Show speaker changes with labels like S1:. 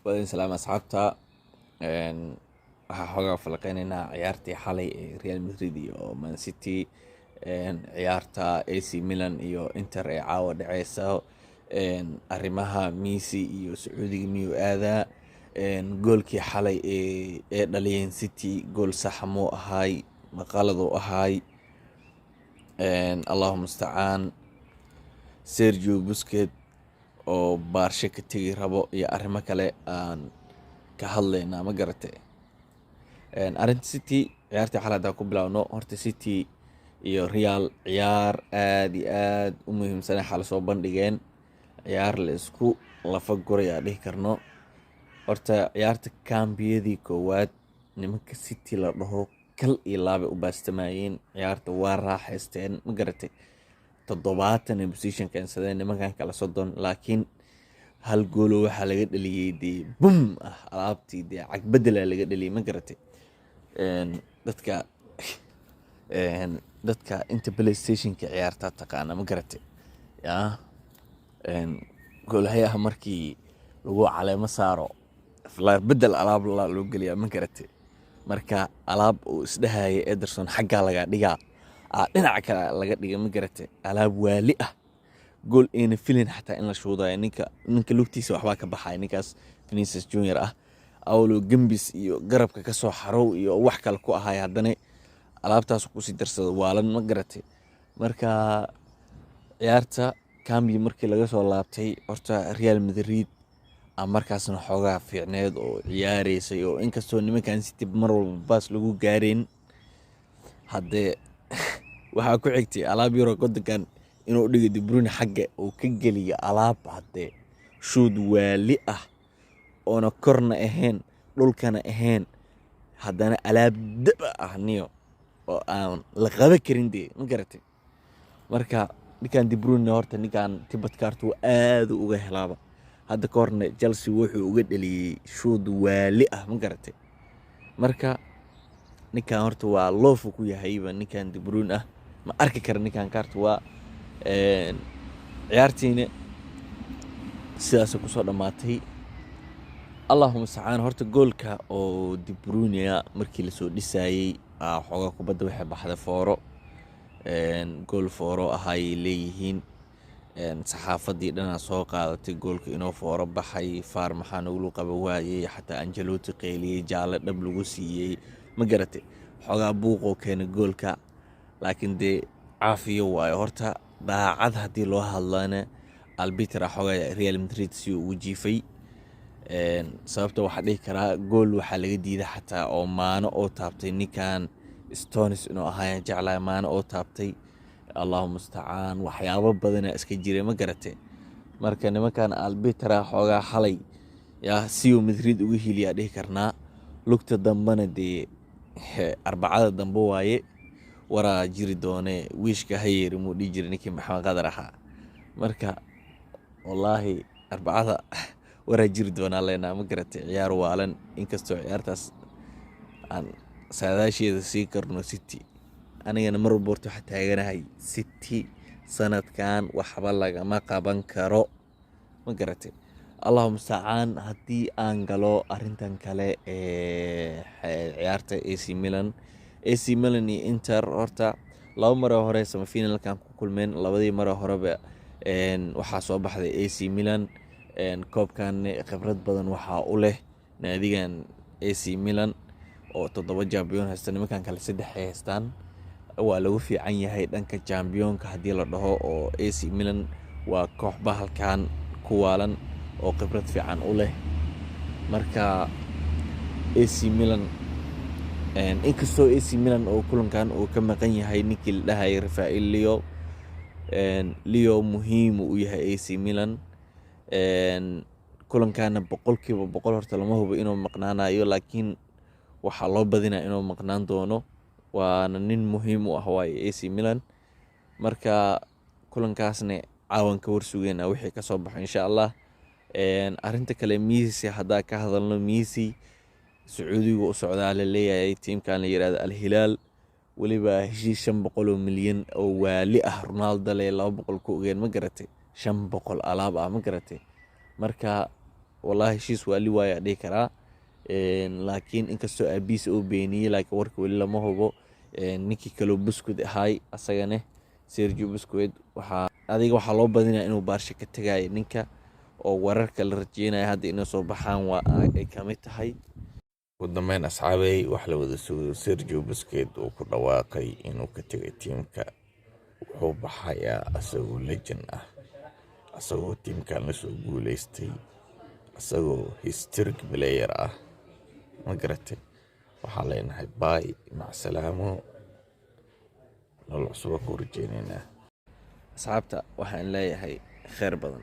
S1: Waa idin salaam asxaabta. Waxaa xoogaa falaqeyneynaa ciyaartii xalay ee Real Madrid iyo Man City, ciyaarta AC Milan iyo Inter ee caawa dhaceysa, arrimaha Messi iyo Sacuudiga miyuu aadaa, goolkii xalay ee dhaliyeen City gool saxa muu ahaay ma qaladuu ahaay, Allahu mustacaan, Sergio Busquets oo Baarshe ka tegi rabo iyo arrimo kale aan ka hadlaynaa, ma garatay? Arrinta City, ciyaartii xalay haddaan ku bilaabno, horta City iyo Real ciyaar aad iyo aad u muhiimsan ay xalay soo bandhigeen, ciyaar la isku lafa guray aan dhihi karno. Horta ciyaarta kambiyadii koowaad nimanka City la dhaho kal iyo laabay u baastamayeen, ciyaarta waa raaxaysteen, ma garatay? 70 ay possession keensadeen, nimankan kale 30, laakiin hal goolo waxaa laga dhaliyey dee bum ah, alaabtii dee cagbedela laga dhaliyey, ma garatay? Dadka inta PlayStationka ciyaarta taqaana, ma garatay? Yaa goolhayaha markii lagu caleemo saaro falaar bedel alaab loo geliyaa, ma garatay? Marka alaab uu isdhahayay Ederson xaggaa laga dhigaa, dhinaca kale laga dhigay, ma garatay? Alaab waali ah, gool ayna filin xataa in la shuudayo. Ninka lugtiisa waxbaa ka baxaya, ninkaas Vinicius Junior ah awlow gembis iyo garabka kasoo xarow iyo wax kale ku ahay, haddana alaabtaas kusii darsada waalan, ma garatay? Marka ciyaarta cambi markii laga soo laabtay, horta Real Madrid a markaasna xoogaa fiicneed oo ciyaareysay, oo inkastoo nimankan City mar walba baas lagu gaareen, haddee waxaa ku xigtay alaab yaroo Gundogan inuu dhigo De Bruyne xagga uu ka geliyo alaab, haddee shuud waali ah oona korna ahayn dhulkana ahayn, haddana alaab daba ah niyo oo aan la qaban karin dee, ma garatay? Marka ninkan De Bruyne, horta ninkan tibad kaartu aad uga helaaba. Hadda ka horna Chelsea wuxuu uga dhaliyey shuud waali ah, ma garatay? Marka ninkan horta waa loofu ku yahayba ninkan De Bruyne ah, ma arki kara ninkan kaarta. Waa ciyaartiina sidaasay kusoo dhammaatay, Allahu mustacaan. Horta goolka oo De Bruyne markii lasoo dhisayey, xoogaa kubadda waxay baxday fooro, gool fooro ahayay leeyihiin. Saxaafadii dhanaa soo qaadatay goolka inuu fooro baxay, VAR maxaa nagulu qaba waayey, xataa Ancelotti qeyliyey, jaalle dhab lagu siiyey, ma garatay? Xoogaa buuqoo keenay goolka, laakiin dee caafiyo waayo. Horta daacad haddii loo hadlana, arbiter xoogaa Real Madrid si uu ugu jiifay. Sababta waxaa dhihi karaa gool waxaa laga diiday xataa oo Maano oo taabtay ninkan Stones inuu ahaayaan jeclahay, Maano oo taabtay, Allahu mustacaan, waxyaabo badana iska jiray, ma garatay? Marka nimankan arbiter xoogaa xalay yaa si uu Madrid uga hiliyaa dhihi karnaa. Lugta dambena dee Arbacada dambe waaye, waraa jiri doone, wiishka ha yeeri muu dhihi jiray ninkii Maxamed Qadar ahaa. Marka wallaahi Arbacada waraa jiri doonaa leenaa, ma garatay? Ciyaar waalan, inkastoo ciyaartaas aan saadaasheeda sii karno City. Anigana mar walba horta waxaa taaganahay City sanadkan waxba lagama qaban karo, ma garatay? Allahu mustacaan. Haddii aan galo arrintan kale ee ciyaarta AC Milan iyo Inter, horta laba maroo hore semifinalkan ku kulmeen, labadii maroo horeba waxaa soo baxday AC Milan. Koobkan khibrad badan waxaa u leh naadigan AC Milan oo 7 champion haysta, nimankan kale 3 ay haystaan. Waa lagu fiican yahay dhanka championka haddii la dhaho, oo AC Milan waa koox bahalkan ku waalan oo khibrad fiican u leh. Marka AC Milan, inkastoo AC Milan oo kulankan uu ka maqan yahay ninkii la dhahayay Rafael Leao, Leo muhiim u yahay AC Milan kulankaana 100% horta lama hubo inuu maqnaanayo, laakiin waxaa loo badinaa inuu maqnaan doono, waana nin muhiim u ah waaye AC Milan. Marka kulankaasna caawan ka warsugeynaa wixii kasoo baxo, insha Allah. Arrinta kale Messi haddaa ka hadalno, Messi Sacuudiga u socdaa la leeyahay, tiimkan la yirahdo Al Hilaal, weliba heshiis 500 oo milyan oo waali ah. Ronaldo le 200 ku ogeen, ma garatay? 500 alaab ah, ma garatay? Marka Wallahi heshiis waa li waaya dhihi karaa, laakiin inkastoo aabihiis uu beeniyey, laakiin warka weli lama hubo. Ninkii kaloo Busquets ahaay, asagane Sergio Busquets, waxaa adiga waxaa loo badinaya inuu Barca ka tagayo ninka, oo wararka la rajeynaya hadda inay soo baxaan waa ay kamid tahay. Ugu dambeyn, asxaabey, wax la wada sugayo, Sergio Busquets uu ku dhawaaqay inuu ka tegay tiimka. Wuxuu baxayaa asagoo legend ah, asagoo tiimkan lasoo guuleystay, asagoo historic player ah. Ma garatay? Waxaan leenahay bye, macsalaamo, nolol cusuba ku rajeyneynaa. Asxaabta waxaan leeyahay kheyr badan.